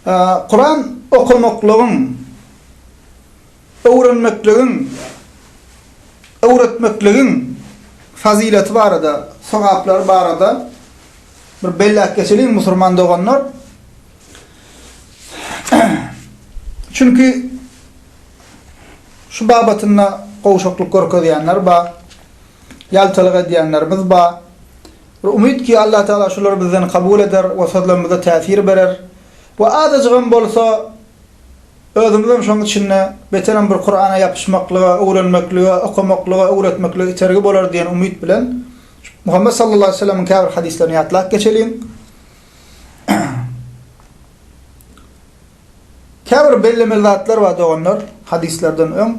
Kuran okamaklygyň, öwrenmekligiň, öwretmekligiň fazileti barada, sogaplary barada bir belläp geçeliň musurman doganlar. Çünki şu babatynda gowşaklyk görkezýänler bar, ýaltalyk edýänlerimiz bar. Bir umyt ki Allah Tagala şulary bizden kabul eder we sözlerimize täsir berer we azajygam bolsa özümizem şoň içinde beterem bir Kurana ýapyşmaklyga, öwrenmeklige, okamaklyga, öwretmeklige itergi bolar diýen umyt bilen Muhammet sallallahu aleýhi we sellemiň käbir hadyslaryny ýatlap geçeliň. Käbir bellemeli zatlar bar doganlar, hadyslardan öň.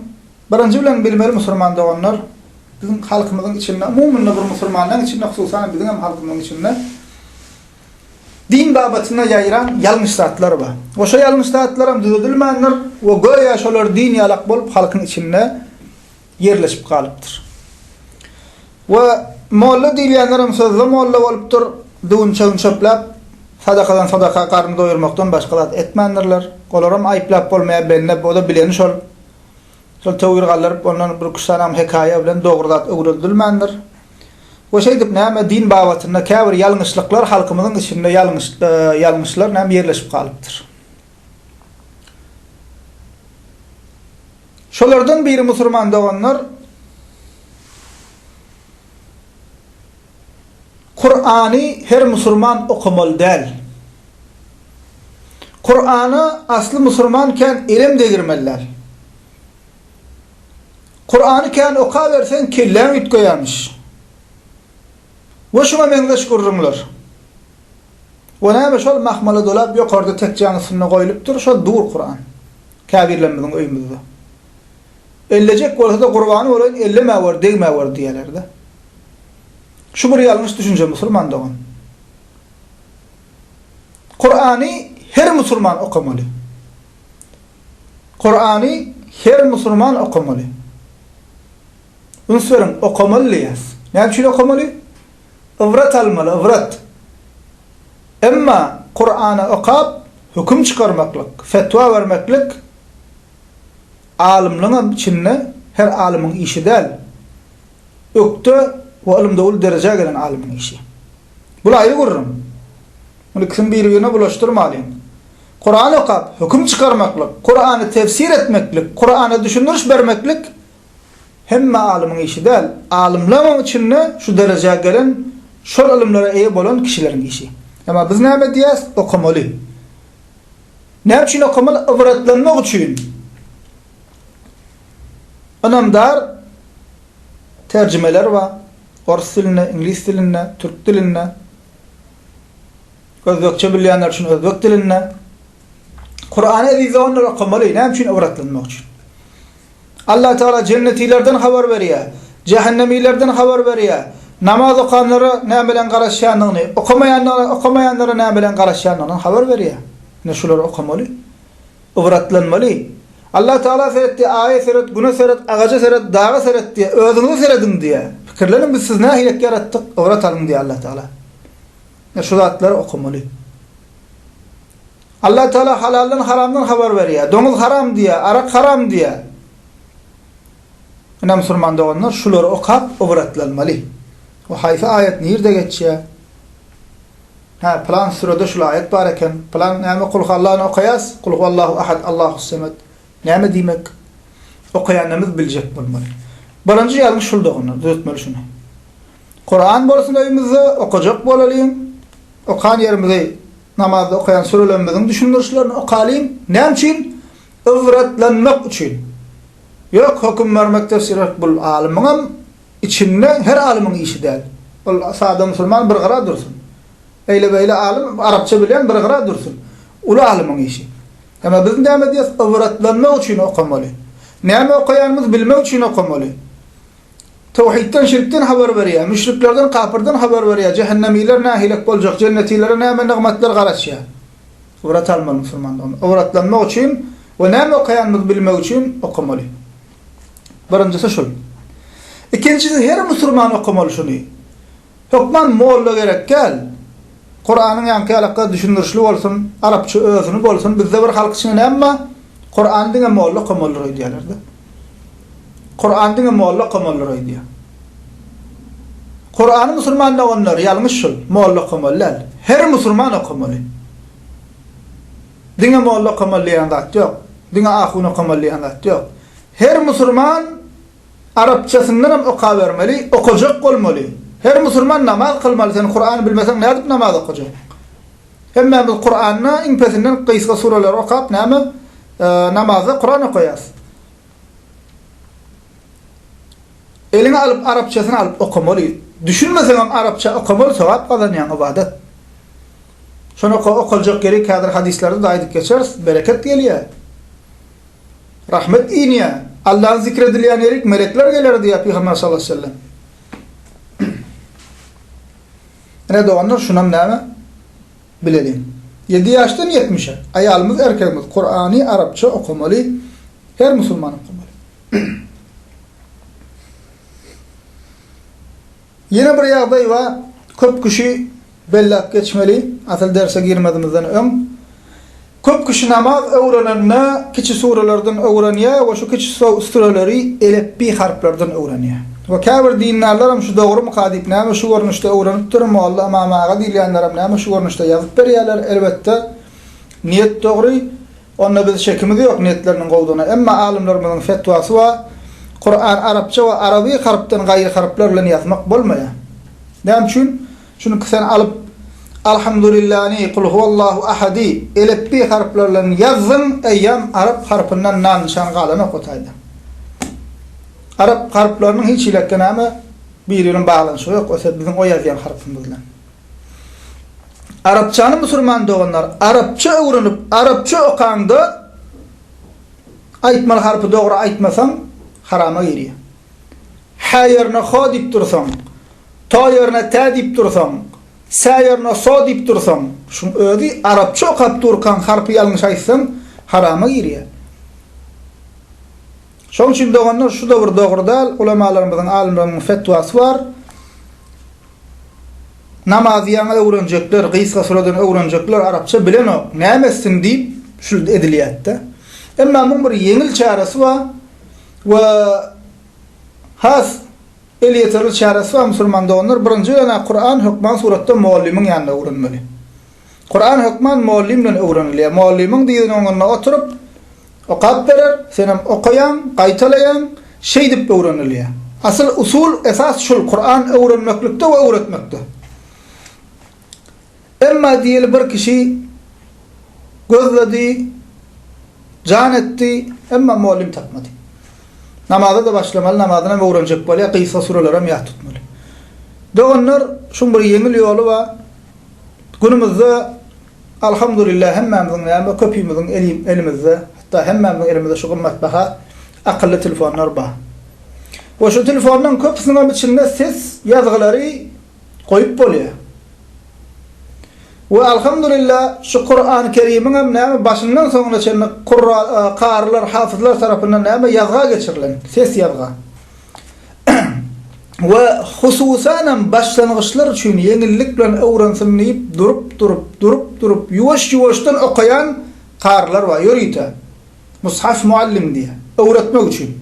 Birinji bilen bilmeli musurman doganlar, biziň halkymyzyň içinde, umumynda bir musurmanlaryň içinde, hususan biziň hem halkymyzyň içinde din babatynda ýaýran ýalňyş zatlar bar. We şo ýalňyş zatlar hem düzedilmändir we göýä şolar din ýalak bolup halkyň içinde ýerleşip galypdyr. We molla diýilýänlerem sözde molla bolupdyr, düwünçegini çöpläp, sadakadan sadaka garny doýurmakdan başga zat etmändirler. Olaram aýyplap bolmaýar, bende, o-da bileni şol. Şol töwir galdyryp, ondan bir üç sanam hekaýa bilen dogry zat öwredilmändir. We şeýdip näme din babatynda käbir ýalňyşlyklar halkymyzyň içinde ýalňyş ýalňyşlar näme ýerleşip galypdyr. Şolardan biri musurman doganlar Kurany her musurman okamaly däl. Kurana asly musurman kän elem degirmeli däl. Kurany kän okaberseň kelläň üýtgeýärmiş. We şuňa meňzeş gürrüňler. We näme şol mahmala dolap ýokarda tekjäň üstünde goýlupdyr, şol dur Kuran. Käbirlerimiziň öýümizde. Ellejek bolsa-da gurbany bolaýyn ellemäwer, degmäwer diýýärler-de. Şu bir ýalňyş düşünje musulman dogan. Kurany her musulman okamaly. Kurany her musulman okamaly. Üns beriň, okamaly diýýäs. Näme üçin okamaly? Ybrat almaly, ybrat. Emma Kurany okap höküm çykarmaklyk, fetwa bermeklik alymlygyňam içinde her alymyň işi däl. Ökde we ylymda uly derejä gelen alymyň işi. Bul aýry gürrüň. Muny ikisini biri-birine bulaşdyrmalyň. Kurany okap höküm çykarmaklyk, Kurany tefsir etmeklik, Kurana düşündiriş bermeklik Hemme alymyň işi däl, alymlaryň içinde şu derejä gelen, şol ylymlara eýe bolan kişileriň işi. Emma biz näme diýýäs? Okamaly. Näme üçin okamaly? Ybratlanmak üçin. Ynamdar terjimeler bar. Ors dilinde, iňlis dilinde, türk dilinde. Özbekçe bilýänler üçin özbek dilinde. Kurany eziz doganlar okamaly. Näme üçin? Ybratlanmak üçin. Allah Tagala jennetilerden habar berýär, jähennemilerden habar berýär, namaz okanlara näme bilen garaşýandygyny, okamaýanlara, okamaýanlara näme bilen garaşýandygyny habar berýär. Ine şulary okamaly, ybratlanmaly. Allah Tagala seret diýär, aýa seret, güne seret, agaja seret, daga seret diýär, özüňize serediň diýär. Pikirleniň biz sizi nähilek ýaratdyk, ybrat alyň diýär Allah Tagala. Ine şu zatlary okamaly. Allah Teala halaldan haramdan habar berýär. Doňuz haram diýýär, arak haram diýýär. Ine musulman doganlar şulary okap ybratlanmaly. O haýsy aýat nirde geçýär? Hä, pylan sürede şul aýat bar eken. Pylan näme kul hallany okaýas? Kul huwallahu ahad, Allahus semed. Näme diýmek? Okaýanlarymyz biljek bolmaly. Birinji ýalňyş şul doganlar, düzetmeli şuny. Kuran bolsun öýümizde, okajak bolalyň. Okan ýerimizi Namazda okaýan sürelerimiziň düşündirişlerini okalyň. Näme üçin? Ybratlanmak üçin. Ýok, höküm bermek, tefsir bermek bul alymyňam içinde her alymyň işi däl. Ol sada musulman bir gyra dursun. Eýle-beýle alym, arapça bilýän bir gyra dursun. Uly alymyň işi. Emma biz näme edýäs? Ybratlanmak üçin okamaly. Näme okaýanymyzy bilmek üçin okamaly. Tawhidden, şirkden habar berýär, müşriklerden, kapyrdan habar berýär, jähennemiler nähilek boljak, jennetilere näme nygmatlar garaşýar. Ybrat almaly musulman dogan. Ybratlanmak üçin we näme okaýanymyzy bilmek üçin okamaly. Birinjisi şul. Ikinjisi her musulman okamaly şuny. Hökman molla gerek däl. Kuranyň ýaňky ýalakga düşündirişli bolsun, arapça özüni bolsun, bizde bir halk içinde näme bar? Kurany diňe molla okamalydyr öýdýärler-de. Kurany diňe molla okamalydyr öýdýär. Kurany musulman doganlar, ýalňyş şul, molla okamaly däl. Her musulman okamaly. Diňe molla okamaly diýen zat ýok. Diňe ahun okamaly diýen zat ýok. Her musulman Arapçasyndanam okabermeli, okajak bolmaly. Her musulman namaz kylmaly, sen Kurany bilmeseň nädip namaz okajak? Hemmämiz Kuranda iň pesinden gysga sureleri okap näme namazda Kuran okaýas. Eliňe alyp arapçasyny alyp okamaly. Düşünmeseňem arapça okamaly sogap gazanýaň ybadat. Şony oka okaljak ýeri käbir hadyslarda-da aýdyp geçeris, bereket gelýär. Rahmet inýär. Allany zikr edilýän ýerik melekler geler diýýär Pygamber sallallahu aleyhi ve sellem. Ine doganlar şunam näme bileliň. 7 ýaşdan 70-e aýalymyz erkegimiz Kurany arapça okamaly, her musulman okamaly. Ýene bir ýagdaý bar, köp kişi belläp geçmeli, asyl derse girmezimizden öň. Köp kişi namaz öwrenende kiçi surelerden öwrenýär we şu kiçi sureleri elepbi harplardan öwrenýär. We käbir dindarlaram şu dogrumyka diýip näme şu görnüşde öwrenipdir, molla ymam aga diýilýänlerem näme şu görnüşde ýazyp berýärler, elbetde niýet dogry, Onda biz şekimiz ýok niýetleriniň gowudygyna. Emma alymlarymyzyň fetwasy bar, Kuran arapça we araby harpdan gaýry harplar bilen ýazmak bolmaýar. Näme üçin? Çünki sen alyp Alhamdulillani, Kul huwallahu ahadi elepbi harplar bilen ýazdyň, eýýäm arap harpyndan nam-nyşan galanok o taýda. Arap harplarynyň hiç hilekde näme biri bilen baglanyşygy ýok, o biziň o ýazýan harpymyz bilen. Arapçany musulman doganlar arapça öwrenip arapça okaňda aýtmaly harpy dogry aýtmasaň harama girýär. Hä ýerine ho diýip dursaň, to ýerine tä diýip dursaň, sä ýerine so diýip dursaň, şuň özi arapça okap durkaň harpy ýalňyş aýtsaň harama girýär. Şoň üçin doganlar şu-da bir dogry däl, ulamalarymyzyň alymlarymyzyň fetwasy bar. Namazy ýaňy öwrenjekler, gysga suradan öwrenjekler arapça bilenok, näme etsin diýip şul edilýärdi. Emma muň bir ýeňil çäresi bar we has elýeterli çäresi bar musulman doganlar, birinji bilen Kuran hökman suratda mugallymyň ýanynda öwrenmeli. Kuran hökman mugallym bilen öwrenilýär. Mugallymyň dyzynyň öňünde oturyp, Okap berer, senem okaýaň, gaýtalaýaň, şeýdip öwrenilýär. Asyl usul, esas şul, Kuran öwrenmeklikde we öwretmekde. Emma diýeli bir kişi gözledi, jan etdi, emma mugallym tapmady. Namaza-da başlamaly, namazynam öwrenjek bolýar, gysga sureleram ýat tutmaly. Doganlar, şuň bir ýeňil ýoly bar. Günümizde Alhamdulillah hemmämiziň näme köpimiziň elimizde hatda hemmämiziň elimizde şu gymmatbaha akylly telefonlar bar. We şu telefonlaryň köpüsiniň hem içinde ses ýazgylary goýup bolýar. We alhamdulillah şu Kur'an Kerimiň hem näme başyndan soňuna çenli kurra karylar, hafyzlar tarapyndan näme ýazga geçirilen, ses ýazga. We hususanam başlangyçlar üçin ýeňillik bilen öwrensin diýip durup-durup, durup-durup, ýuwaş-ýuwaşdan okaýan karylar bar, ýörite. Mushaf muallim diýýär. Öwretmek üçin.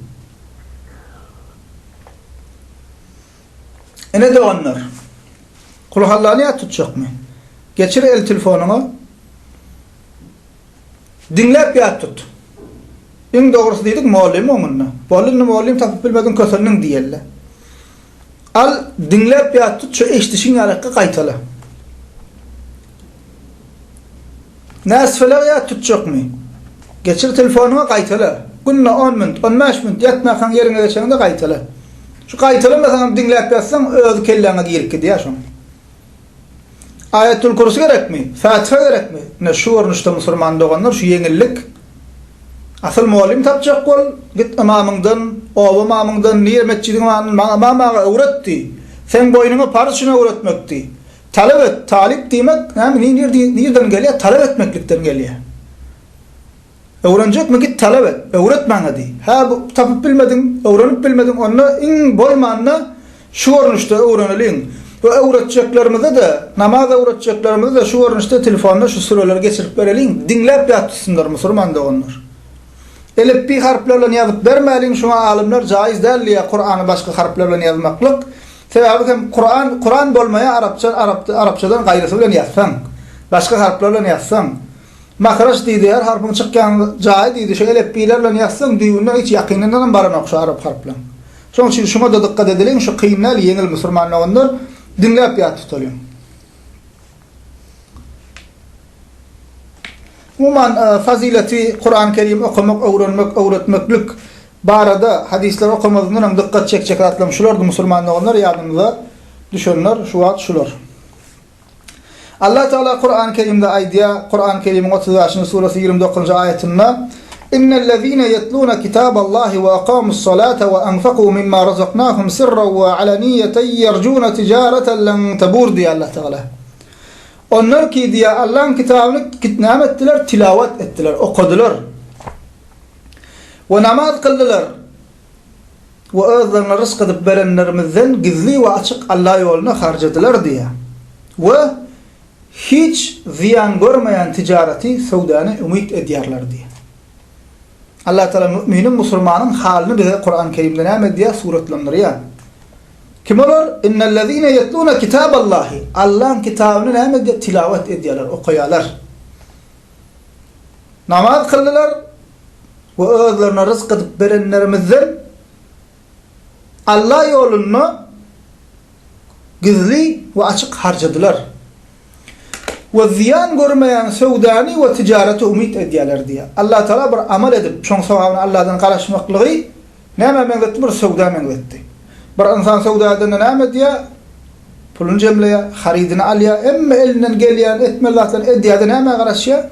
Ine doganlar, Kulhallany ýat tutjakmy? Geçir el telefonyňa. Diňläp ýat tut. Iň dogrusy diýdik mugallymyň öňünde. Boldy indi mugallym tapyp bilmediň kösendiň diýeli. Al diňläp ýat tut şu eşdişiň ýalakga gaýtala. Näs felak ýat tutjakmy? Geçir telefonyňa gaýtala. Günde 10 minut, 15 minut ýatmakaň ýeriňe geçeňde gaýtala. Şu gaýtalamasaňam diňläp ýatsaň özi kelläňe girip gidýär şoň. Aýatul Kürsi gerekmi? Fatiha gerekmi? Ine şu görnüşde musulman doganlar şu ýeňillik. Asyl mugallym tapjak bol, git ymamyňdan, oba ymamyňdan, nire metjidiň ymamyndan maňa ymam aga öwret diý. Seň boýnuňa parz şuny öwretmek diý. Talap et, talyp diýmek näme nirden gelýär? Talap etmeklikden gelýär. Öwrenjekmi git talap et, öwret maňa diý. Hä bu tapyp bilmediň, öwrenip bilmediň onda iň bolmanda şu görnüşde öwreneliň. Bu öwretjeklerimize-de, namaz öwretjeklerimize-de şu görnüşde telefonda şu süreleri geçirip bereliň, diňläp ýat tutsunlar musurman doganlar. Elipbiý harplar bilen ýazyp bermäliň, şuňa alymlar jaýyz däl diýýär Kurany başga harplar bilen ýazmaklyk. Sebäbi hem Kuran, Kuran bolmaýar arapça, arap, arapçadan gaýrysy bilen ýazsaň. Başga harplar bilen ýazsaň. Mahraç diýdi, her harpyň çykýan jaýy diýdi, şu elipbiýler bilen ýazsaň düýbünden hiç ýakynyndanam baranok şu arap harplaň. Şoň üçin şuňa-da dykgat edeliň, şu kyn däl, ýeňil musurman doganlar, diňläp ýat tutalyň. Umuman, fazileti Kurany Kerim okamak, öwrenmek, öwretmeklik barada hadyslar okamazyndan öň dykgat çekjek zatlarym şulardy musulman doganlar, ýadyňyza düşenler şu wagt şular. Allah Teala Kurany Kerimde aýdýar, Kurany Kerimiň 35-nji surasy 29-njy aýatynda Innellezine yetluna kitaballahi we akamus salata we anfaku mimma razaknahum sirran we alaniyeten yerjuna tijareten lan tabur diýýär Allah Teala. Onlar ki diýýär, Allaň kitabyny näme etdiler? Tilawat etdiler, okadylar. We namaz kyldylar. We özlerine ryzk edip berenlerimizden gizli we açyk Alla ýolunda harjadylar diýýär. We hiç zyýan görmeýän tijaraty, söwdany umyt edýärler diýýär. Allah Tagala müminiň, musulmanyň halyny bize Kuran Kerimde näme edýär? Suratlandyrýar. Kim olar? Innellezine yetluna kitaballahi. Allaň kitabyny näme edýär? Tilawat edýärler, okaýarlar. Namaz kyldylar we özlerine ryzk edip berenlerimizden Alla ýolunda gizli we açyk harjadylar. We zyýan görmeýän söwdany we tijaraty umyt edýärler diýýär. Allah Tagala bir amal edip, şoň sogabyny Allahdan garaşmaklygy nämä meňzetdi? Bir söwda meňzetdi. Bir ynsan söwda edende näme edýär? Puluny jemleýär, harydyny alýar, hemme elinden gelýän etmeli zatlaryny edýär-de nämä garaşýar?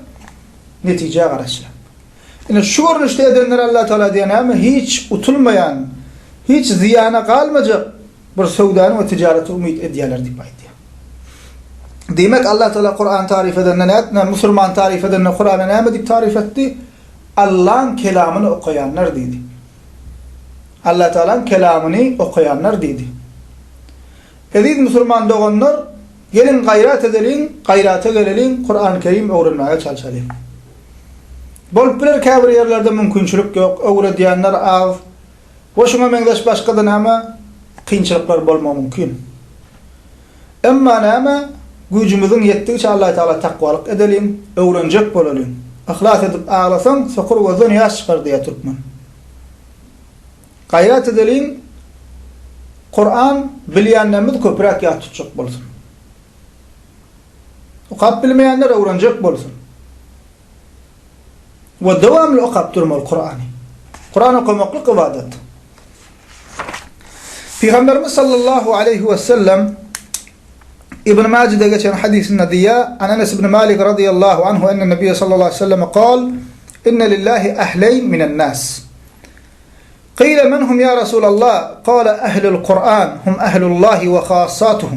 Netijä garaşýar. Ine şu görnüşde edenler Allah Tagala diýýär näme? Hiç utulmaýan, hiç zyýana galmajak bir söwdany we tijaraty umyt edýärler diýip aýdýar. Diýmek Allah Tagala Kurany taryf edende nätme, musulman taryf edende Kurany näme diýip taryf etdi? Allaň kelamyny okaýanlar diýdi. Allah Tagalaň kelamyny okaýanlar diýdi. Eziz musulman doganlar, geliň gaýrat edeliň, gaýrata geleliň, Kurany Kerim öwrenmäge çalşalyň. Bolup biler käbir ýerlerde mümkinçilik ýok, öwredýänler az we şuňa meňzeş başga-da näme kynçylyklar bolmagy mümkin. Emma näme, güýjümiziň ýetdigiçe Allatagala takwalyk edeliň, öwrenjek bolalyň. Yhlas edip aglasaň, sokur gözden ýaş çykar diýýär türkmen. Gaýrat edeliň, Kuran bilýänlerimiz köpräk ýat tutjak bolsun. Okap bilmeýänler öwrenjek bolsun. We dowamly okap durmaly Kurany. Kuran okamaklyk ybadat. Pygamberimiz sallallahu aleýhi we sellem Ibn Majide geçen hadysynda diýýär, An Enes ibn Malik radiyallahu anhu enne Nebiye sallallahu aleýhi we sellem kal, Inne lillahi ahleýn minen nas. Qile men hum ya Resulallah? Kale ahlul Kur'an, hum ahlullahi we hassatuhu.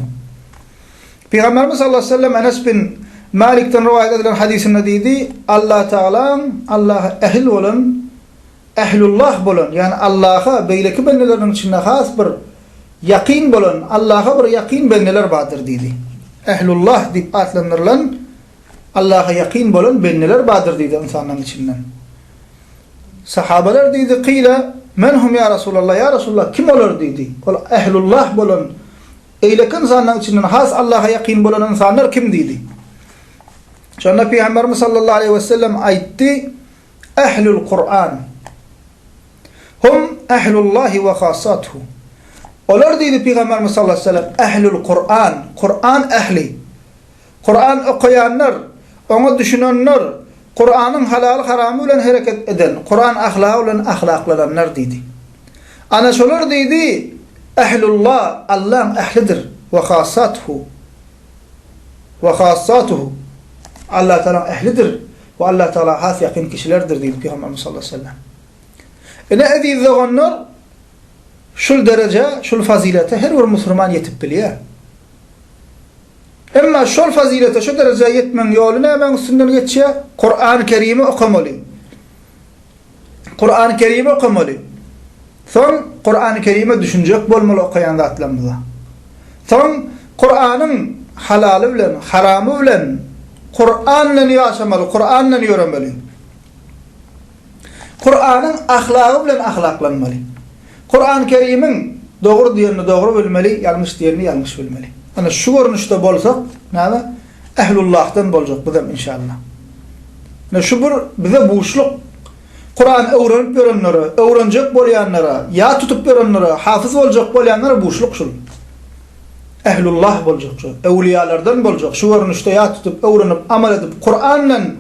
Pygamberimiz sallallahu aleýhi we sellem Enes bin Malikden rowaýat edilen hadysynda diýdi, Allah Tagalaň Allaha ähil bolan, ählullah bolan, ýagny Allaha beýleki bendeleriniň içinde has bir ýakyn bolan, Allaha bir ýakyn bendeler bardyr diýdi. Ählullah diýip atlandyrylan Allaha ýakyn bolan bendeler bardyr diýdi ynsanlaryň içinden. Sahabalar diýdi, Kyle, men hum ýa Resulallah, ýa Resulallah, kim olar diýdi. Ol ählullah bolan Eýleki ynsanlaryň içinden has Allaha ýakyn bolan ynsanlar kim diýdi. Şonda Pygamberimiz sallallahu aleýhi we sellem aýtdy, Ählül Kur'an. Hum ählullahi we hassatuhu. Olar diýdi Pygamberimiz sallallahu aleýhi we sellem, ählül Kur'an, Kur'an ähli. Kuran okaýanlar, oňa düşünenler, Kuranyň halaly-haramy bilen hereket eden, Kuran ahlagy bilen ahlaklananlar diýdi. Ana şolar diýdi, Ählullah, Allaň ählidir, we hassatuhu, we hassatuhu, Allah Tagalaň ählidir we Allah Tagala has ýakyn kişilerdir diýdi Pygamberimiz sallallahu aleýhi we sellem. Ine eziz doganlar, şul derejä, şul fazilete her bir musulman ýetip bilýär. Emma şol fazilete, şo derejä ýetmegiň ýoly nämäň üstünden geçýär? Kurany Kerimi okamaly. Kurany Kerimi okamaly. Soň Kurany Kerime düşünjek bolmaly okaýan zatlarymyza. Soň. Kuranyň halaly bilen, haramy bilen, Kuran bilen ýaşamaly, Kuran bilen ýöremeli. Kuranyň ahlagy bilen ahlaklanmaly. Kurany Kerimiň dogry diýenini dogry bilmeli, ýalňyş diýenini ýalňyş bilmeli. Ana şu görnüşde bolsak, näme? Ehlullahdan boljak bizem inşallah. Ine şu bir bize buşluk. Kurany öwrenip ýörenlere, öwrenjek bolýanlara, ýat tutup ýörenlere, hafyz boljak bolýanlara buşluk şul. Ehlullah boljak şu. Öwliýalardan boljak. Şu görnüşde ýat tutup, öwrenip, amal edip, Kuran bilen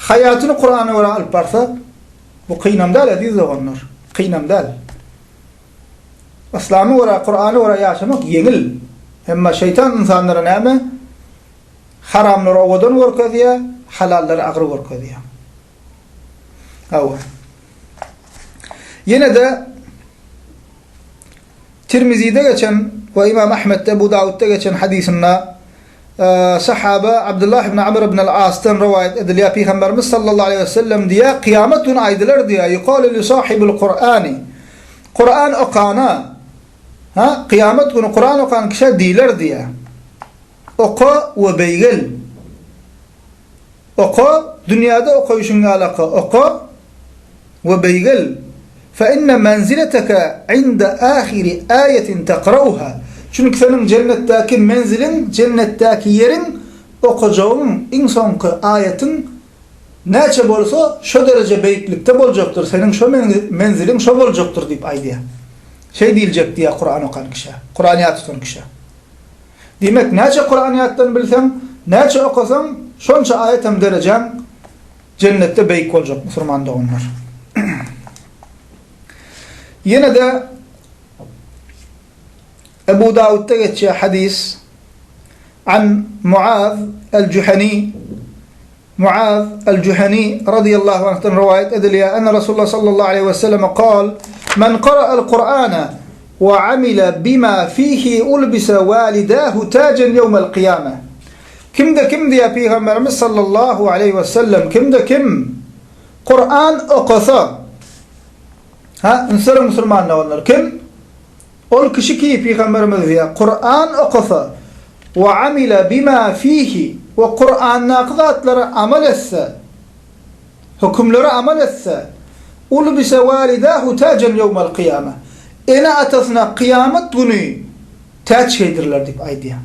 haýatyny Kurana görä alyp barsa, bu kynam däl eziz doganlar. Kynam däl. Yslama görä, Kurana görä ýaşamak ýeňil. Emma şeýtan ynsanlara näme? Haramlary owadan görkezýär, halallary agyr görkezýär. Hawa. Ýene-de Tirmizide geçen we Imam Ahmetde, Ebu Dawudda geçen hadysynda sahaba Abdullah ibn Amr ibn al-Asdan rowaýat edilýär. Pygamberimiz sallallahu aleyhi ve sellem diýýär, kyýamat güni aýdylar diýýär, yuqalu li sahibil Kur'ani. Kur'an okana, ha, kyýamat güni Kur'an okan kişä diýler diýýär. Oka we beýgel. Oka, dünýäde okaýşyň ýalaka oka we beýgel. Fe inne menzileteke inde ahiri aýetin tekrauha. Çünki seniň jennetdäki menziliň, jennetdäki ýeriň okajagyň iň soňky aýatyň näçe bolsa, şo dereje beýiklikde boljakdyr, seniň şo menziliň şo boljakdyr diýip aýdýar. Şeý diýiljek diýýär Kuran okan kişä, Kuran ýat tutan kişä. Diýmek, näçe Kuran ýatdan bilseň, näçe okasaň, şonça aýat hem derejäň jennetde beýik boljak, musurman doganlar. Ýene-de Ebu Dawudda geçýär hadys An Muaz el-Juhani Muaz el-Juhani radiyallahu anhdan rowaýat edilýär, Enne Rasulullah sallallahu aleýhi we sellem kal, Men qara'al Kur'ana we amile bima fihi ulbise walidahu tajan ýewmel kyýame. Kimde kim diýýär Pygamberimiz sallallahu aleýhi we sellem, kimde kim Kur'an okasa, ha, üns beriň musulman doganlar, kim? Ol kişi ki, Pygamberimiz diýýär, Kuran okasa, we amile bima fihi, we Kurandaky zatlara amal etse, hökümlere amal etse, ulbise walidahu tajan ýewmel kyýame, ene-atasyna kyýamat güni täç geýdiriler diýip aýdýar.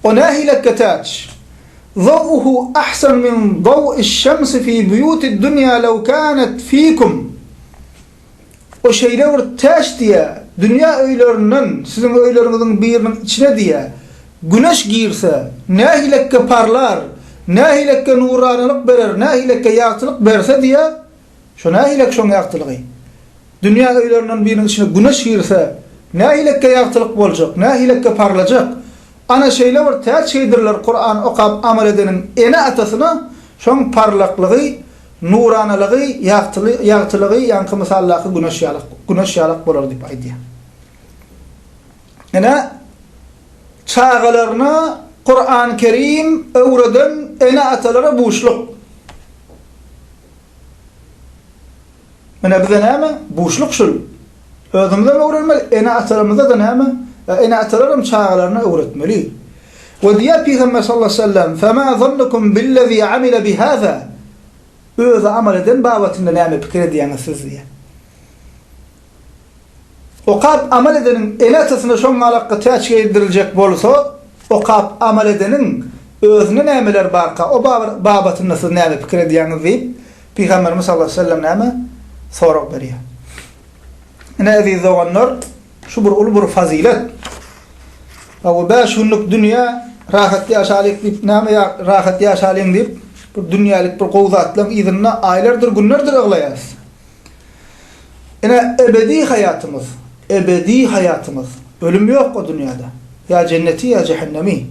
O nähilekge täç? Zawuhu ahsan min dawiş-şemsi fi buýutid-dunýa lew kanet fikum. O şeýle bir täç diýýär, dünýä öýlerinden siziň öýleriňiziň biriniň içine diýýär, güneş girse, nähilekge parlar, nähilekge nuranalyk berer, nähilekge ýagtylyk berse diýýär, şo nähilek şoň ýagtylygy? Dünýä öýlerinden biriniň içine güneş girse, nähilekge ýagtylyk boljak, nähilekge parlajak? Ana şeýle bir täç geýdiriler Kuran okap amal edeniň ene-atasyna, şoň parlaklygy, Nuranalygy, ýagtyly, ýagtylygy ýaňky mysaldaky güneş ýalak, güneş ýalak bolar diýip aýdýar. Ine, çagalaryna Kur'an Kerim öwreden ene-atalara buşluk. Ine bize näme? Buşluk şul. Özümizem öwrenmeli, ene-atalarymyza-da näme? Ene-atalar hem çagalaryna öwretmeli. We diýýär Pygamber sallallahu aleyhi ve sellem, "Fema zannukum billezî amile bihâzâ?" Özi amal eden babatynda näme pikir edýäňiz siz diýýär. Okap amal edeniň ene-atasyna şoň galakga täç geýdiriljek bolsa, okap amal edeniň özünde nämeler barka, o babatynda siz näme pikir edýäňiz diýip, Pygamberimiz sallallahu aleyhi ve sellem näme sorag berýär. Ine eziz doganlar, şu bir uly bir fazilet. Bu 5 günlük dünýä rahat ýaşalyk diýip, näme ýa rahat ýaşalyň diýip, bir dünýälik bir gowy zatlaryň yzynda aýlardyr, günlerdir yglaýarys. Ine ebedi haýatymyz, ebedi haýatymyz. Ölüm ýok o dünýäde. Ýa jenneti, ýa jähennemi.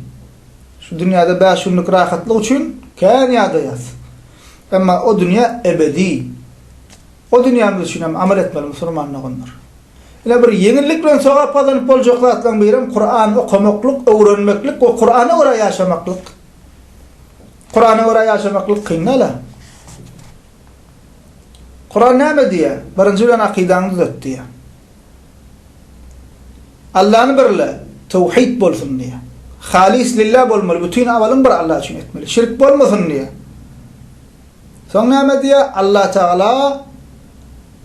Şu dünýäde 5 günlük rahatlyk üçin kän ýadaýarys. Emma o dünýä ebedi. O dünýämiz üçin hem amal etmeli musulman doganlar. Ine bir ýeňillik bilen sogap gazanyp boljak zatlaryň birem Kuran okamaklyk, öwrenmeklik we Kurana görä ýaşamaklyk. Kurana görä ýaşamaklyk kyn däl-ä. Kuran näme diýýär? Birinji bilen akydaňy düzet diýýär. Allany birle, towhid bolsun diýýär. Halis lillah bolmaly, bütin amalyň bir Allah üçin etmeli. Şirk bolmasyn diýýär. Soň näme diýýär? Allah Tagala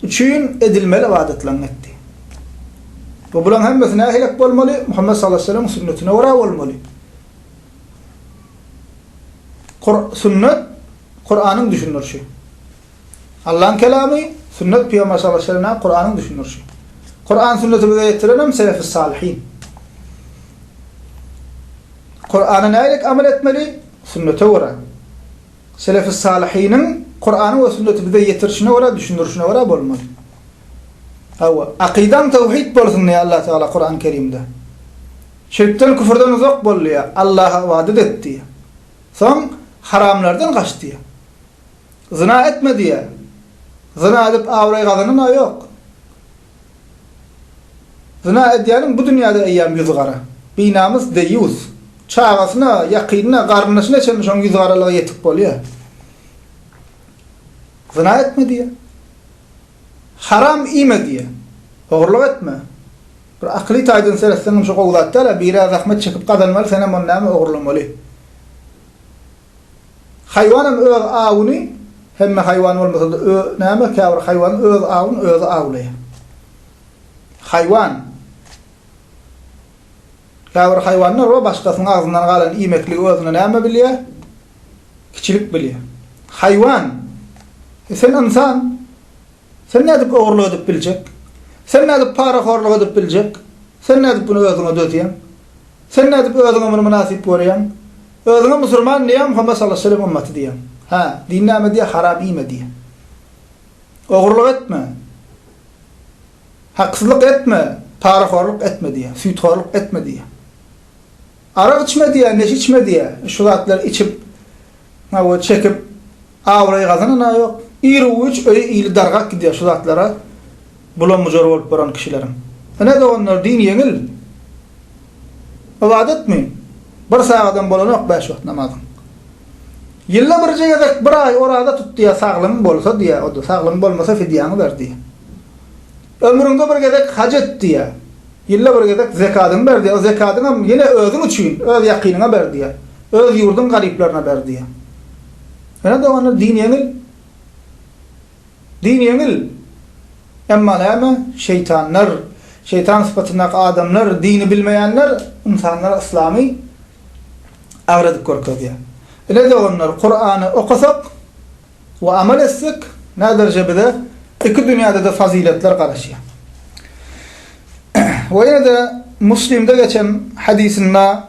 üçin edilmeli ybadatlaryňy et diýýär. Bu bularyň hemmesi nähilek bolmaly? Muhammet sallallahu aleyhi ve sellem sünnetine görä bolmaly. Kur sünnet Kuranyň düşündirişi. Allaň kelamy, sünnet Pygamber sallallahu aleyhi ve sellem Kuranyň düşündirişi. Kuran sünneti bize ýetirenem selefus salihin. Kurana nähili amal etmeli? Sünnete görä. Selefus salihiniň Kurany we sünneti bize ýetirişine görä, düşündirişine görä bolmaly. Hawa, akydaň tawhid bolsun diýýär Allah Teala Kurany Kerimde. Şirkden, küfürden uzak bol diýýär, Allaha ybadat et diýýär. Soň haramlardan gaç diýýär. Zyna etme diýýär. Zyna edip abraý gazanan-a ýok. Zyna edýäniň bu dünýäde eýýäm ýüzi gara. Binamys deýýus. Çagasyna, ýakynyna, garyndaşyna çenli şoň ýüzi garalygy ýetik bolýar. Zyna etme diýýär. Haram iýme diýýär. Ogurlyk etme. Bir akyly taýdan seretseňem şu gowy zat däl-ä, biri-ä zähmet çekip gazanmaly, senem ony näme ogurlamaly. Haýwanam öz awuny, hemme haýwan bolmasa-da ö, näme, käbir haýwan öz awuny özi awlaýar. Haýwan. Käbir haýwanlar bar, başgasynyň agzyndan galan iýmekligi özüne näme bilýär? Kiçilik bilýär. Haýwan. E sen ynsan. Sen nädip ogurlyk edip biljek? Sen nädip parahorluk edip biljek? Sen nädip muny özüňe dözýäň? Sen nädip özüňe muny mynasyp görýäň? Özüňe musurman diýýäň, Muhammet sallallahu aleyhi ve sellem ymmaty diýýäň. Hä, din näme diýýär? Haram iýme diýýär. Ogurlyk etme. Haksyzlyk etme, parahorluk etme diýýär, süýthorluk etme diýýär. Arak içme diýýär, neşe içme diýýär. Şu zatlary içip, hawa, çekip, abraý gazanan-a ýok. Iru-güýç öýi ili dargap gidýär şu zatlara bulam-bujar bolup baran kişileriň. Ine doganlar, din ýeňil. Ybadatmy? Bir sagadam bolanok bäş wagt namazyň. Ýylda birje gezek bir aý oraza tut diýýär, saglygyň bolsa diýýär, o-da saglygyň bolmasa fidýaňy ber diýýär. Ömrüňde bir gezek haj et diýýär. Ýylda bir gezek zekadyňy ber diýýär. O zekadyňam ýene özüň üçin, öz ýakynyňa ber diýýär. Öz ýurduň garyplaryna ber diýýär. Ine doganlar din ýeňil. Din ýeňil. Emma näme? Şeýtanlar, şeýtan sypatyndaky adamlar, dini bilmeýänler ynsanlara yslamy agyr edip görkezýär. Ine doganlar, Kurany okasak we amal etsek, näderje bize iki dünýäde-de fazyletler garaşýar. We ýene-de Muslimde geçen hadysynda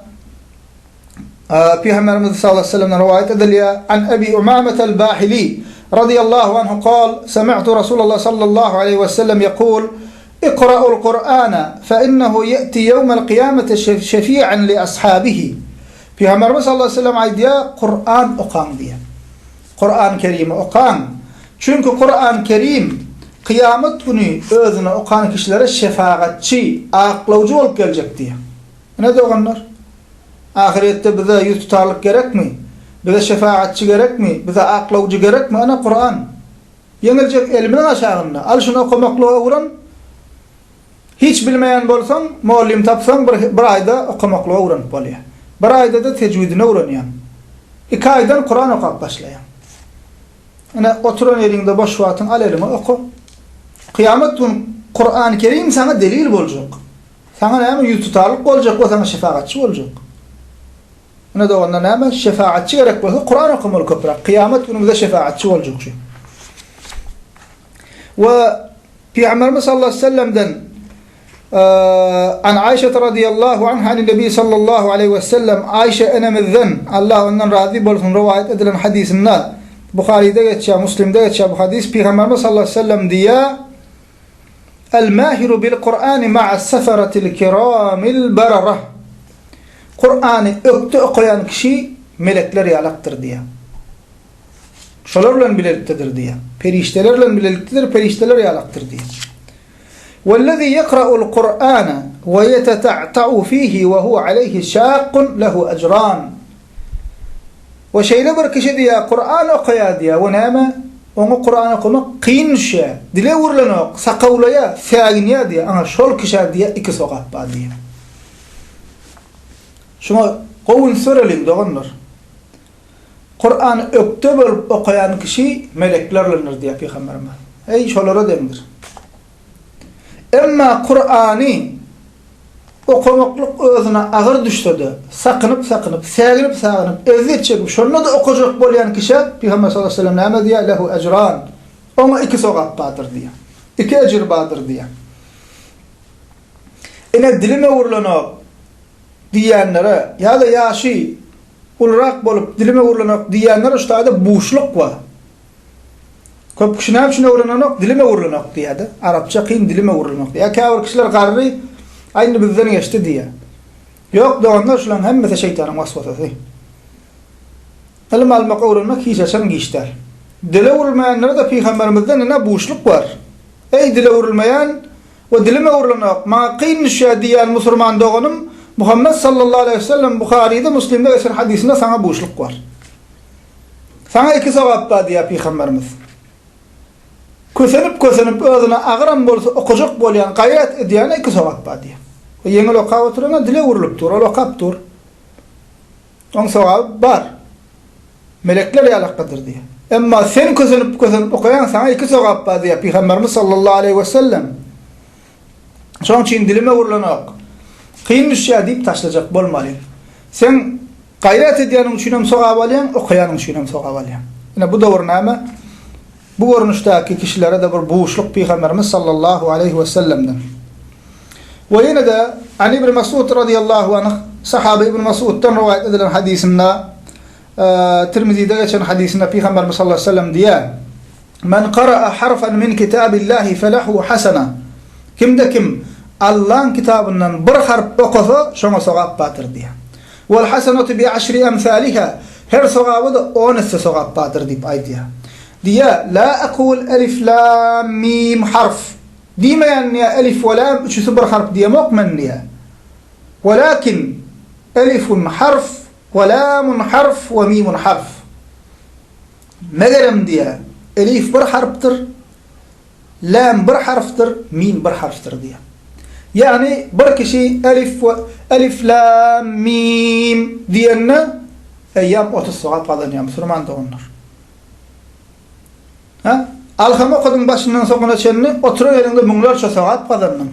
Pygamberimiz sallallahu aleyhi ve sellemden rowaýat edilýär. An Ebi Umamet el-Bahili radiyallahu anhu kal, Semi'tu Resulallah sallallahu aleyhi ve sellem yekul, Ikra'ul Kur'ana fe innehu ye'ti yevmel kıyamete şefi'an li ashabihi. Pygamberimiz sallallahu aleyhi ve sellem aýdýar, Kur'an okaň diýýär. Kur'an Kerimi okaň. Çünki Kur'an Kerim kyýamat güni özüne okan kişilere şefagatçy, aklawjy bolup geljek diýýär. Ine doganlar, ahyretde bize ýüz tutarlyk gerekmi? Bize şefagatçy gerekmi? Bize aklawjy gerekmi? Ine Kuran. Ýeňiljek elimiziň aşagynda. Al şuny okamaklygy öwren. Hiç bilmeýän bolsaň, mugallym tapsaň bir, bir aýda okamaklygy öwrenip bolýar. Bir aýda-da tejwidini öwrenýäň. Iki aýdan Kuran okap başlaýaň. Ine, oturan ýeriňde boş wagtyň al eliňe oka. Kyýamat gün Kurany Kerim saňa delil boljak. Saňa näme ýüz tutarlyk boljak we saňa şefagatçy boljak. Ine doganlar näme şefagatçy gerek bolsa Kuran okamaly köpräk. Kyýamat güni bize şefagatçy boljak şu. We Pygamberimiz sallallahu aleyhi ve sellemden An Aişe radıyallahu anha an Nebi sallallahu aleyhi ve sellem Aişe enemizden Allah ondan razy bolsun rivayet edilen hadisinde Buhari'de geçýär, Müslimde geçýär bu hadis Pygamberimiz sallallahu aleyhi ve sellem diýýär El-mahiru bil-Kur'ani ma'as seferatil kiramil barara. Kur'any ökde okaýan kişi melekler ýalakdyr diýýär. Şolar bilen bilelikdedir diýýär. Perişdeler bilen bilelikdedir, perişdeler ýalakdyr diýýär. Wellezî yekra'ul Kur'ana we yeteta'ta'u fihi we huwe aleyhi şakkun lehu ecran. We şeýle bir kişi diýýär, Kuran okaýar diýýär, we näme? Oňa Kuran okamak kyn düşýär, dile öwrülenok, sakawlaýar, säginýär diýýär, ana şol kişä diýýär iki sogap bar diýýär. Şuňa gowy üns bereliň, doganlar. Kurany ökde bolup okaýan kişi melekler bilendir diýýär Pygamberimiz. Eý, şolara deňdir. Emma Kurany okamaklyk özüne agyr düşse-de, sakynyp-sakynyp, säginip-sagynyp, ezýet çekip, şonda-da okajak bolýan kişä Pygamber sallallahu aleýhi we sellem näme diýýär? Lehu ejran. Oňa iki sogap bardyr diýýär. Iki ejir bardyr diýýär. Ine dilim öwrülenok diýýänlere ýa-da ýaşy ulurak bolup dilim öwrülenok diýýänlere şu taýda buşluk bar. Köp kişi näme üçin öwrenenok? Dilim öwrülenok diýýär-de. Arapça kyn dilim öwrülenok diýýär. Käbir kişiler garry, aý indi bizden geçdi diýýär. Ýok doganlar şularyň hemmesi şeýtanyň waswasasy. Ylym almak, öwrenmek hiç haçan giç däl. Dile öwrülmeýänlere-de pygamberimizden ine buşluk bar. Eý dile öwrülmeýän we dilim öwrülenok, maňa kyn düşýär diýýän musurman doganym, Muhammet sallallahu aleýhi we sellem Buharyda, Muslimde geçen hadysynda saňa buşluk bar. Saňa iki sogap bar diýýär pygamberimiz. Kösenip-kösenip özüne agyram bolsa okajak bolýan, gaýrat edýäne iki sogap bar diýýär. O ýeňil okap oturana dile öwrülip dur, ol okap dur. Oň sogaby bar. Melekler ýalakadyr diýýär. Emma sen kösenip-kösenip okaýaň, saňa iki sogap bar diýýär pygamberimiz sallallahu aleýhi wesellem. Şonuň üçin dilim öwrülenok. Kyn düşýär diýip taşlajak bolmalyň. Sen gaýrat edýäniň üçin hem sogap alýaň, okaýanyň üçin hem sogap alýaň. Ine bu döwür näme? Bu görnüşdäki kişilere-de bir buşluk Pygamberimiz sallallahu aleýhi we sellemden. We ýene-de An Ibn Mas'ud radiyallahu anh sahaba Ibn Mas'uddan rowaýat edilen hadysynda Tirmizide geçen hadysynda Pygamberimiz sallallahu aleýhi we sellem diýýär, Men kara'a harfan min kitabillahi felahu hasana. Kimde kim Allaň kitabyndan bir harp okasa, şoňa sogap bardyr diýýär. Wal hasanatu bi aşri emsaliha. Her sogaba-da on esse sogap bardyr diýip aýdýar. Diýýär, La aqul elif lam mim harf. Diýmeýän diýýär, elif we lam üçüsi bir harp diýemok men diýýär. Welakin elifun harf we lamun harf we mimun harf. Megerem diýýär, elif bir harpdyr, läm bir harfdyr, mim bir harfdyr diýýär. Ýagny bir kişi elif we elif lam mim diýende eýýäm 30 sogap gazanýar musulman doganlar. Ha? Alham okadyň başyndan soňuna çenli oturan ýeriňde müňlerçe sogap gazandyň.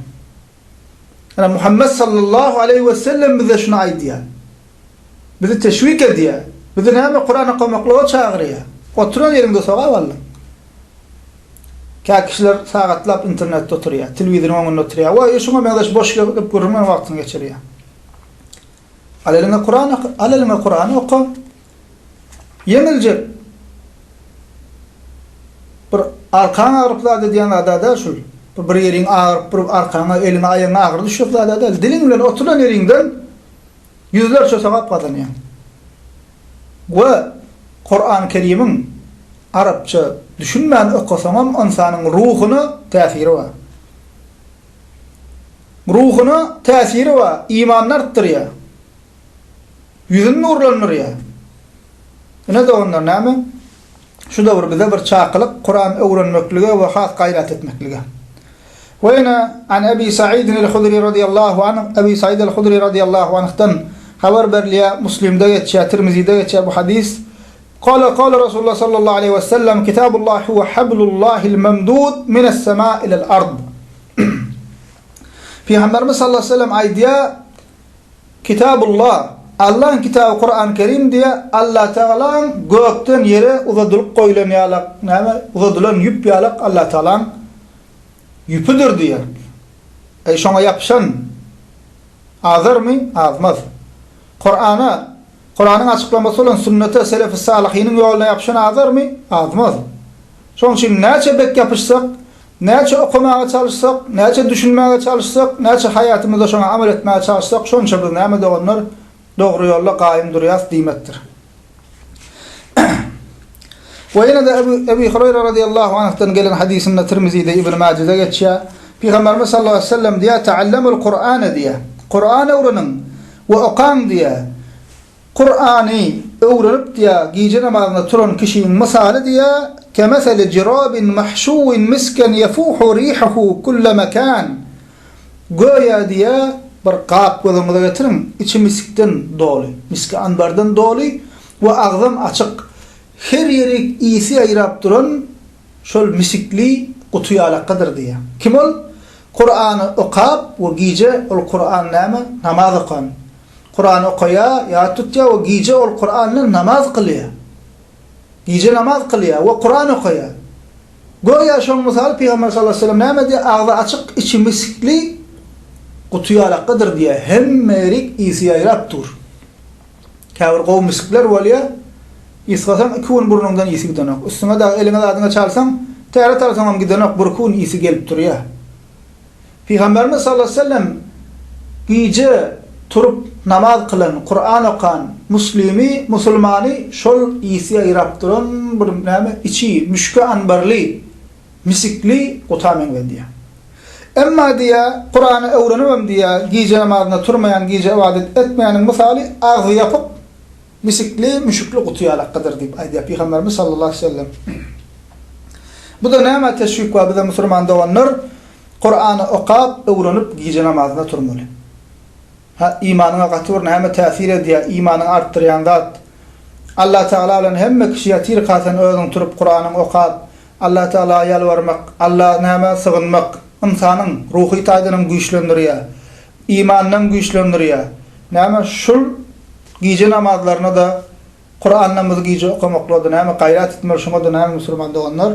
Ýa Muhammed sallallahu aleýhi we sellem bize şuny aýdýar. Bizi teşwik edýär. Bizi näme Kuran okamaklyga çagyrýar. Oturan ýeriňde sogap aldyň. Kä kişiler sagatlap internetde oturýar, telewizoryň öňünde oturýar we şuňa meňzeş boş gep gürrüň bilen wagtyny geçirýär. Al eliňe Kuran oka, al eliňe Kurany oka. Ýeňiljek bir arkaň agyryp zat edýän zada däl şul. Bir bir ýeriň agyryp bir arkaňa, eliňe, aýagyňa agyry düşjek zada däl. Diliň bilen oturan ýeriňden ýüzlerçe sogap gazanýaň. We Kurany Kerimiň arapça düşünmän okasaňam ynsanyň ruhuna täsiri bar. Ruhuna täsiri bar, imanyny artdyrýar. Ýüzüni nurlandyrýar. Ine doganlar näme? Şu döwür bize bir çakylyk Kuran öwrenmeklige we has gaýrat etmeklige. We ýene An Ebi Saidin el-Hudri radiyallahu anh Ebi Said el-Hudri radiyallahu anhdan habar berilýär, Muslimde geçýär, Tirmizide geçýär bu hadys. Kala kala Rasulullah sallallahu aleyhi ve sellem Kitabullah huve hablullahil memdud mines sema ilel ard. Pygamberimiz sallallahu aleyhi ve sellem aýdýar, Kitabullah, Allaň kitaby Kuran Kerim diýýär, Allatagalaň gökden ýere uzadylyp goýlan ýalak, näme, uzadylan ýüp ýalak Allatagalaň ýüpüdir diýýär. Eý, şoňa ýapyşan azarmy? Azmaz. Kurana, Kuranyň açyklamasy bolan sünnete, selefi-salyhynyň ýoluna ýapyşan azarmy? Azmaz. Şonuň üçin näçe bek ýapyşsak, näçe okamaga çalyşsak, näçe düşünmäge çalyşsak, näçe haýatymyzda şoňa amal etmäge çalyşsak, şonça biz näme doganlar, dogry ýolda gaýym durýas diýmekdir. We ýene-de Ebu, Ebi Hureyre radiyallahu anhdan gelen hadysynda Tirmizide, Ibn Majede geçýär. Pygamberimiz sallallahu aleyhi ve sellem diýýär, Ta'allamul Kur'ane diýýär. Kur'an öwreniň we okaň diýýär. Kurany öwrenip diýýär, gije namazynda turan kişiň mysaly diýýär, Kemeseli jirabin mahşuwin misken yefuhu rihuhu kulle mekan. Göýä diýýär, bir gap göz öňüňize getiriň, içi miskden doly, miski anbardan doly we agzam açyk, her ýeri ysy ýaýrap duran şol misikli guty ýalakgadyr diýýär. Kim ol? Kurany okap we gije ol Kuran näme? Namaz okan. Kurany okaýar, ýat tutýar we gije ol Kuran bilen namaz kylýar. Gije namaz kylýar we Kuran okaýar. Göýä şoň mysaly Pygamber sallallahu aleýhi we sellem näme diýýär? Agzy açyk, içi miskli guty ýalakgadyr diýýär. Hemme ýerik ysy ýaýrap dur. Käbir gowy miskler bolýar. Ysgasaň iki gün burnuňdan ysy gidenok. Üstüňe dagy eliňe zadyňa çalsaň, täret alsaňam gidenok, birki gün ysy gelip durýar. Pygamberimiz sallallahu aleýhi we sellem gije turup namaz kylan, Kuran okan muslimi, musulmany şol ysy ýaýrap duran bir näme içi müşki anbarly, misikli guta meňzedýär. Emma diýýär, Kurany öwrenibem diýýär, gije namazyna turmaýan, gije ybadat etmeýäniň mysaly agzy ýapyk, misikli, müşükli guty ýalakgydyr diýip aýdýar Pygamberimiz sallallahu aleýhi we sellem. Bu-da nämä teşwik bar bize musulman doganlar, Kurany okap, öwrenip gije namazyna turmaly. Ha, imanyňa gaty bir näme täsir edýär, imanyňy artdyrýan zat. Allah Tagala bilen hemme kişi ýatyrka sen özüň turup Kuranyňy okap, Allah Tagala ýalbarmak, Alla nämä sygynmak ynsanyň ruhy taýdanam güýçlendirýär, imanynam güýçlendirýär. Näme şul gije namazlaryna-da Kuran namazy gije okamaklarda näme gaýrat etmeli şoňada näme musulman doganlar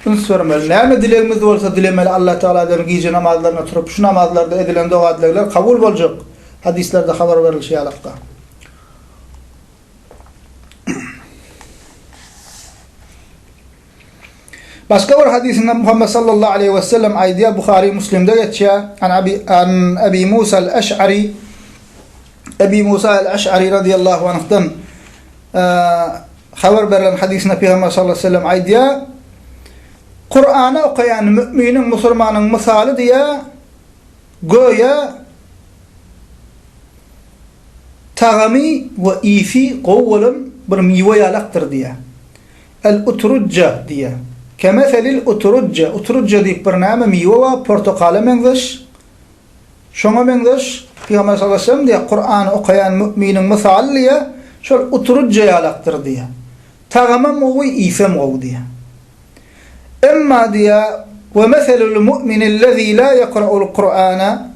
üns bermeli. Näme dilegimiz bolsa dilemeli Allah Tagaladan gije namazlaryna turup şu namazlarda edilen doga dilegler kabul boljak hadyslarda habar berilşi ýalakda. Başga bir hadysynda Muhammed sallallahu aleyhi ve sellem aýdýar, Buhary Müslimde geçýär. An Abi an Abi Musa al-Eş'ari Abi Musa al-Eş'ari radıyallahu anh'dan e, habar berlen hadysynda Peygamber sallallahu aleyhi ve sellem aýdýar. Kur'any okaýan müminiň, musulmanyň mysaly diýär, göýä tagamy we ysy gowy bolan bir miwe ýalakdyr diýär. El-utrujja diýýär. Kemeselil utrujja, utrujja diýip bir näme miwe bar, portokala meňzeş. Şoňa meňzeş, Pygamber sallallahu aleýhi we sellem diýýär, Kurany okaýan müminiň mysaly diýýär, şol utrujja ýalakdyr diýýär. Tagamam gowy, ysam gowy diýýär. Emma diýýär, we meselul mu'minillezî lâ yekra'ul Kur'ana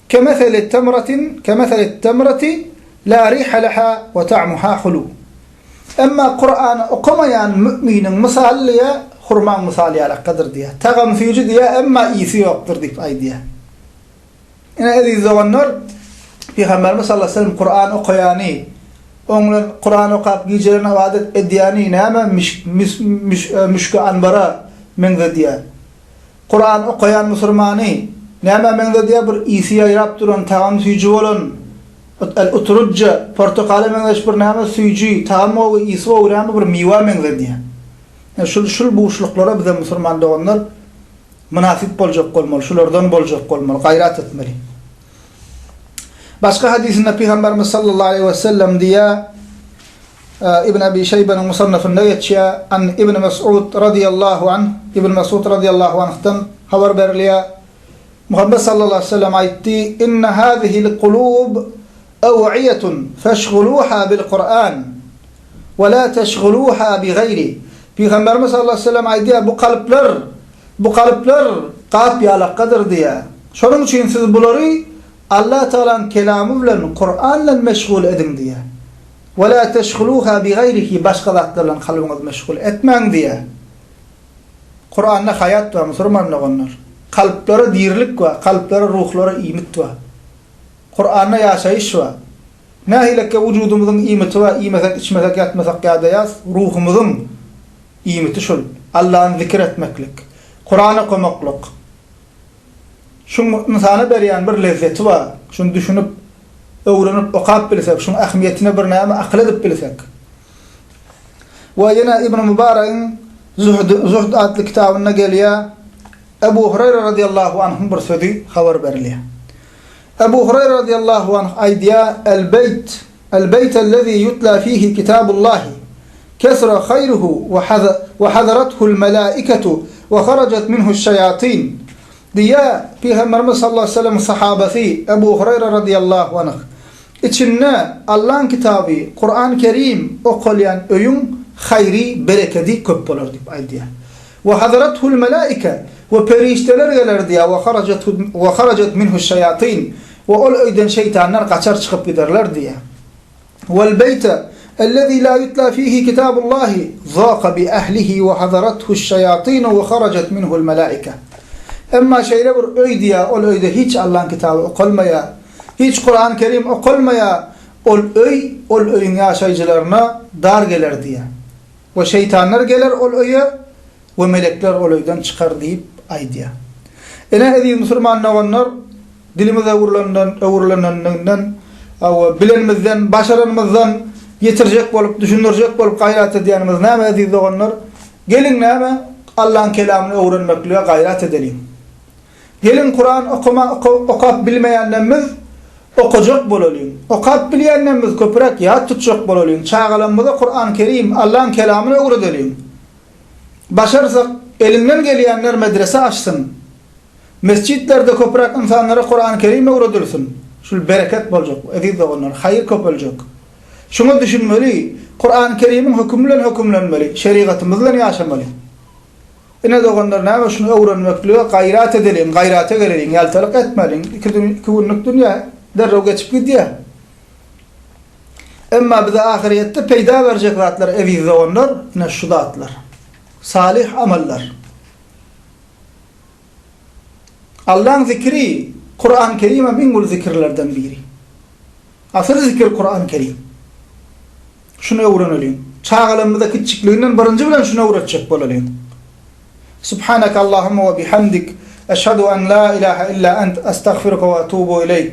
kemeselit temratin kemeselit temrati lâ riha leha we ta'muha hulu. Emma Kurany okamaýan müminiň mysaly diýýär, hurmaň mysaly ýalakadyr diýýär. Tagamy süýji diýýär, emma ysy ýokdur diýip aýdýar. Ine eziz doganlar, Pygamberimiz sallallahu aleyhi ve sellem Kur'an okaýany, oň bilen Kur'an okap gijelerini ybadat edýäni näme müşki anbara meňzedýär. Kuran okaýan musurmany nämä meňzedýär bir ysy ýaýrap duran tagamy süýji bolan el utrujja portokala meňzeş bir näme süýji tagamy gowy ysy gowy näme bir miwä meňzedýär. Ine şul şul buşluklara bize musurman doganlar mynasyp boljak bolmaly şulardan boljak bolmaly gaýrat etmeli. Başga hadysynda Pygamberimiz sallallahu aleýhi we sellem diýýär Ibn Abi Şeýbeniň Musannafynda geçýär, An Ibn Mes'ud razyýallahu anh, Ibn Mes'ud razyýallahu anhdan habar berilýär, Muhammet sallallahu aleýhi we sellem aýtdy, Inne hazihil kulub aw'iýetun feşguluha bil Kur'an we la teşguluha bi gaýri. Pygamberimiz sallallahu aleýhi we sellem aýdýar, bu kalplar, bu kalplar gap ýalakgadyr diýýär. Şonuň üçin siz bulary Allah Tagalaň kelamy bilen, Kur'an bilen meşgul ediň diýýär. Ve la teşguluha bi gaýrihi başga zatlar bilen kalbyňyzy meşgul etmäň diýýär. Kuranda haýat bar musurman doganlar. Kalplara dirilik bar, kalplara ruhlara iýmit bar. Kuranda ýaşaýyş bar. Nähilekge wujudymyzyň iýmiti bar, iýmesek, içmesek, ýatmasak ýadaýas, ruhumyzyň iýmiti şul. Allany zikir etmeklik, Kuran okamaklyk. Şuň ynsana berýän bir lezzeti bar. Şuny düşünip, öwrenip, okap bilsek, şuň ähmiýetine bir näme akyl edip bilsek. We ýene Ibn Mübaregiň Zuhd, Zuhd atly kitabynda gelýär, Ebu Hureyre radiyallahu anhuň bir sözi habar berilýär. Ebu Hureyre radiyallahu anh aýdýar, El-beýt, el-beýt ellezî yutla fihi kitabullahi, kesura haýruhu we hadarathu'l-melâiketu we harajat minhu'ş-şeýâtîn. Diýýär, Pygamberimiz sallallahu aleýhi we sellemiň sahabasy Ebu Hureyre radyýallahu anh, Içinde Allaň kitaby, Kuran Kerim okalýan öýüň haýry, berekedi köp bolar diýip aýdýar. We hazarathul melaike, we perişdeler geler diýýär, we harajat we harajat minhuş şaýatyn, we ol öýden şeýtanlar gaçar çykyp giderler diýýär. Wal beýte ellezî lâ yutlâ fîhî kitâbullâhi zâka bi ehlihî we hazarathuş-şaýatînu we harajat minhu'l melâike. Emma şeýle bir öý diýýär, ol öýde hiç Allaň kitaby okalmaýar, hiç Kurany Kerim okalmaýar, ol öý ol öýüň ýaşaýjylaryna dar geler diýýär. We şeýtanlar geler ol öýe we melekler ol öýden çykar diýip aýdýar. Ine, eziz musulman doganlar, dilimiz öwrülenden, öwrülenenliginden, hawa, bilenimizden, başaranymyzdan ýetirjek bolup, düşündirjek bolup gaýrat edýänimiz näme, eziz doganlar? Geliň näme, Allaň kelamyny öwrenmeklige gaýrat edeliň. Geliň Kuran okama okap bilmeýänlerimiz okajak bolalyň. Okap bilýänlerimiz köpräk ýat tutjak bolalyň. Çagalarymyza Kuran Kerim, Allaň kelamyny öwredeliň. Başarsak, elinden gelýänler medrese açsyn. Mesjitlerde köpräk ynsanlara Kuran Kerim öwredilsin. Şul bereket boljak, eziz doganlar, haýyr köpeljek. Şuňa düşünmeli, Kuran Kerimiň hökümi bilen hökümlenmeli, şerigatymyz bilen ýaşamaly. Ine doganlar näme şuny öwrenmeklige gaýrat edeliň, gaýrata geleliň, ýaltalyk etmäliň. Iki günlük dünýä derrew geçip gidýär. Emma bize ahyrýetde peýda berjek zatlar eziz doganlar, ine şu zatlar. Salyh amallar. Allaň zikri, Kuran Kerim hem iň uly zikirlerden biri. Asyl zikir Kuran Kerim. Şuny öwreneliň. Çagalarymyza kiçjikliginden birinji bilen şuny öwretjek bolalyň. Subhanaka Allahumma we bihamdik, eşhedü en la ilaha illa ent, estagfiruka we etubu ileýk.